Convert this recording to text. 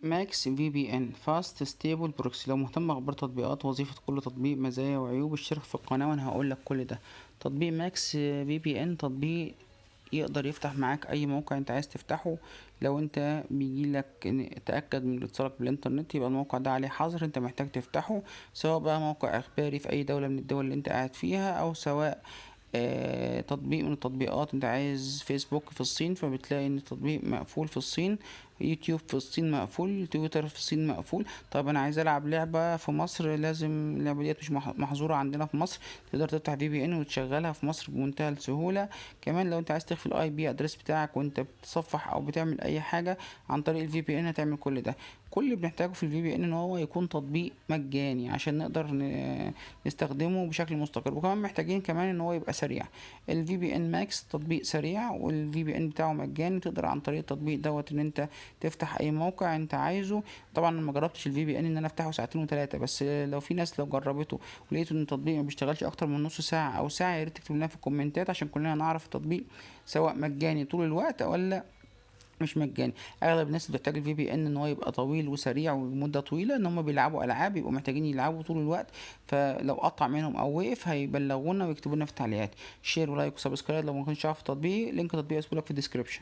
Max VPN fast stable proxy. لو مهتم باخبار تطبيقات، وظيفة كل تطبيق، مزايا وعيوب، اشترك في القناة وانا هقول لك كل ده. تطبيق Max VPN تطبيق يقدر يفتح معاك اي موقع انت عايز تفتحه. لو انت بيجيلك تأكد من اتصالك بالانترنت يبقى الموقع ده عليه حظر انت محتاج تفتحه، سواء بقى موقع اخباري في اي دولة من الدول اللي انت قاعد فيها، او سواء تطبيق من التطبيقات انت عايز فيسبوك في الصين فبتلاقي ان التطبيق مقفول في الصين، يوتيوب في الصين مقفول، تويتر في الصين مقفول. طب انا عايز العب لعبة في مصر، لازم اللعبة ديت مش محظورة عندنا في مصر، تقدر تفتح VPN وتشغلها في مصر بمنتهى السهولة. كمان لو انت عايز تخفي ال IP address بتاعك وانت بتصفح او بتعمل اي حاجة عن طريق ال VPN هتعمل كل ده. كل اللي بنحتاجه في ال VPN ان هو يكون تطبيق مجاني عشان نقدر نستخدمه بشكل مستقر، وكمان محتاجين كمان ان هو يبقى سريع. ال VPN Max تطبيق سريع وال VPN بتاعه مجاني، تقدر عن طريق التطبيق دوت ان انت تفتح اي موقع انت عايزه. طبعا انا ما جربتش ال VPN ان انا افتحه ساعتين وثلاثه، بس لو في ناس لو جربته ولقيت ان التطبيق ما بيشتغلش اكتر من نص ساعه او ساعه، يا ريت تكتب لنا في الكومنتات عشان كلنا نعرف التطبيق سواء مجاني طول الوقت ولا مش مجاني. اغلب الناس اللي بتحتاج ال VPN ان هو يبقى طويل وسريع ومده طويله، ان هم بيلعبوا العاب بيبقوا محتاجين يلعبوا طول الوقت، فلو قطع منهم او وقف هيبلغونا ويكتبوا لنا في التعليقات. share و like و subscribe لو ما كنتش عارف التطبيق، link التطبيق هسيبهولك في ال description.